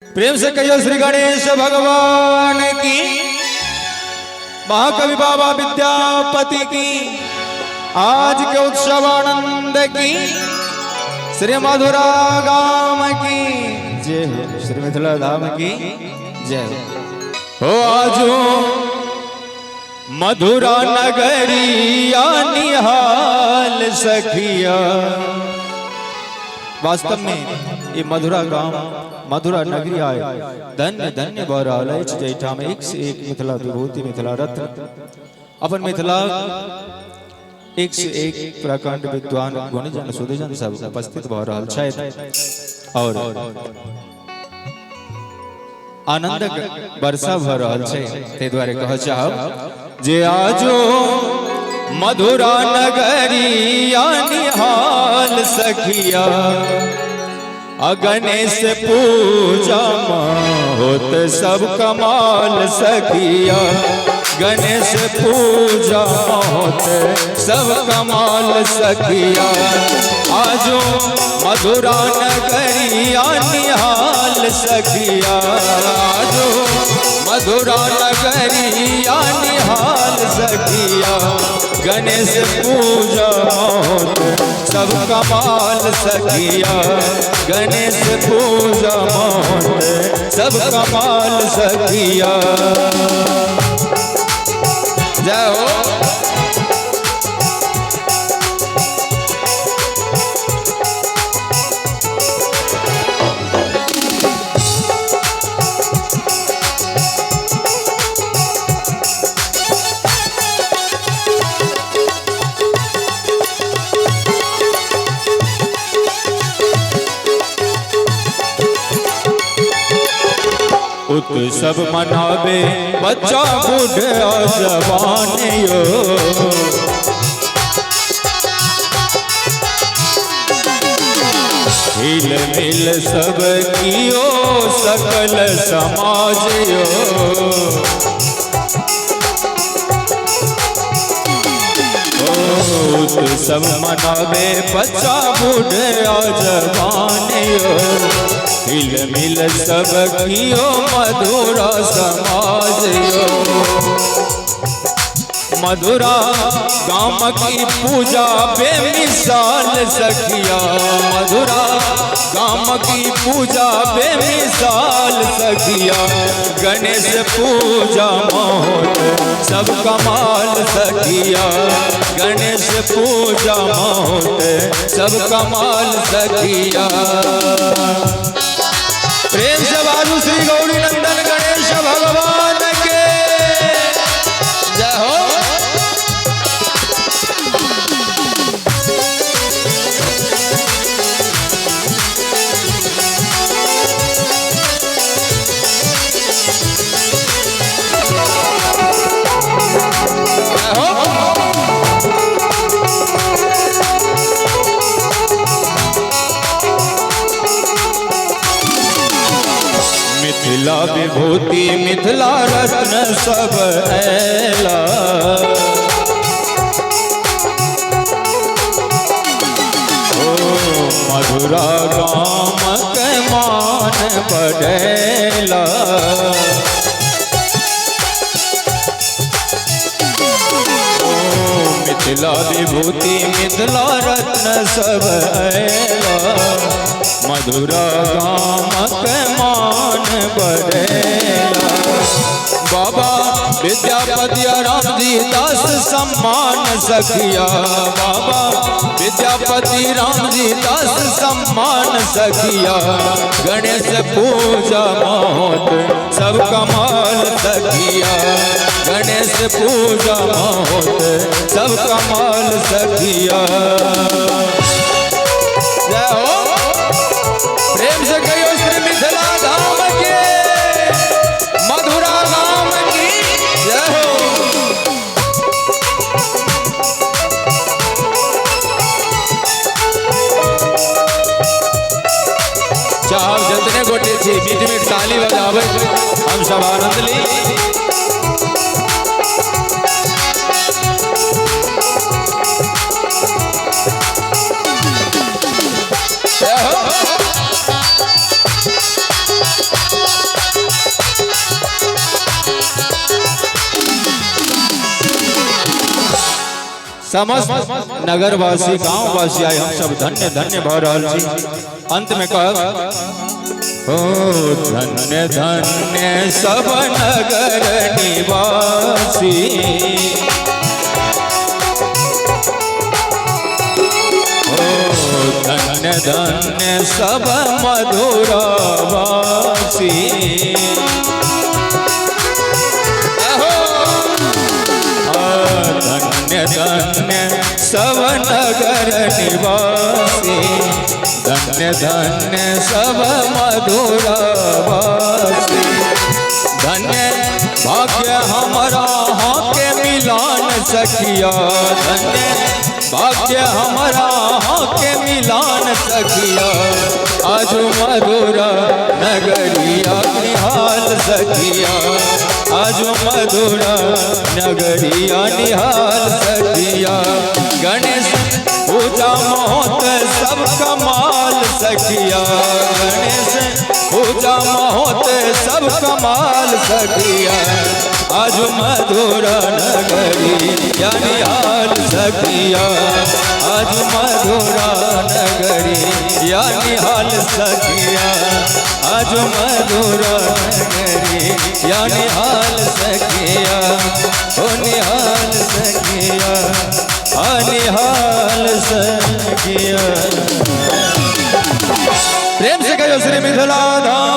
प्रेम से कहियो श्री गणेश भगवान की, महाकवि बाबा विद्यापति की, आज के उत्सव आनंद की, श्री मधुरा गाम की जय हो, श्री मिथिला धाम की जय हो। आजो मधुरा नगरिया निहाल सखिया। वास्तव में ये मधुरा गांव मधुरा नगरी आए धन्य धन्य भऽ रहल अछि, जाहिठाम एक से एक मिथिला विभूति मिथिला रत्न अपन मिथिला एक से एक प्रकांड विद्वान गुणजन सुधजन सब उपस्थित भऽ रहल छथि और आनंदक वर्षा भऽ रहल छै। ताहि दुआरे कहऽ चाहब जे आजो मधुरा नगरिया निहाल सखिया, गणेश पूजा होत सब कमाल सखिया, गणेश पूजा होत सब कमाल सखिया। आजो मधुरा नगरिया निहाल सखिया, आजो मधुरा नगरिया निहाल सखिया, गणेश पूजा होत सब कमाल सखिया, गणेश पूजा होत सब कमाल सखिया। जय हो। उत्सव मनावे बच्चा बूढ़ा जवान यो, हिल मिल सब कियो सकल समाज यो। उत्सव मनावे बच्चा बूढ़ा जवान यो, हिल मिल सब कियो मधुरा समाज यो। मधुरा गाम की पूजा बेमिसाल सखिया, मधुरा गाम की पूजा बेमिसाल सखिया, गणेश पूजा मोहत सब कमाल सखिया, गणेश पूजा मोहत सब कमाल सखिया। प्रेम से बाजू श्री गौरी नंदन गणेश भगवान के जय हो। मिथिला विभूति मिथिला रत्न सब ऐला, ओ मधुरा गाम के मान बढ़ेला। ओ मिथिला विभूति मिथिला रत्न सब ऐला, मधुरा गाम के मान बढ़ेला। बाबा विद्यापति राम जी दास सम्मान सखिया, बाबा विद्यापति राम जी दास सम्मान सखिया, गणेश पूजा मोहत सब कमाल सखिया, गणेश पूजा मोहत सब कमाल सखिया। जय हो। प्रेम से कहियो श्री मिथिला धाम के, मधुरा धाम की जय हो। चाहब जितने गोटे छी मीठ मीठ ताली बजावे, हम सब आनंद ली। जय हो। समस्त नगरवासी गांववासी आइ हम सब धन्य धन्य भऽ रहल छी। अंत में कहब, ओ धन्य धन्य सब नगर निवासी, ओ धन्य धन्य सब मधुरावासी, धन्य धन्य सब नगर निवासी, धन्य धन्य सब मधुरावासी। धन्य भाग्य हमारा हाँ के मिलान सखिया, धन्य भाग्य हमारा हाँ के मिलान सखिया, आज मधुरा नगरिया निहाल सखिया, आज मधुरा नगरिया निहाल सखिया। गणेश पूजा महोत सब कमाल सखिया, गणेश पूजा महोत सब कमाल सखिया, आज मधुरा नगरिया निहाल सखिया, आज मधुरा नगरिया निहाल सखिया, आज मधुरा नगरिया निहाल सखिया, ओ निहाल सखिया, आ निहाल सखिया। प्रेम से कहो श्री मिथिला धाम।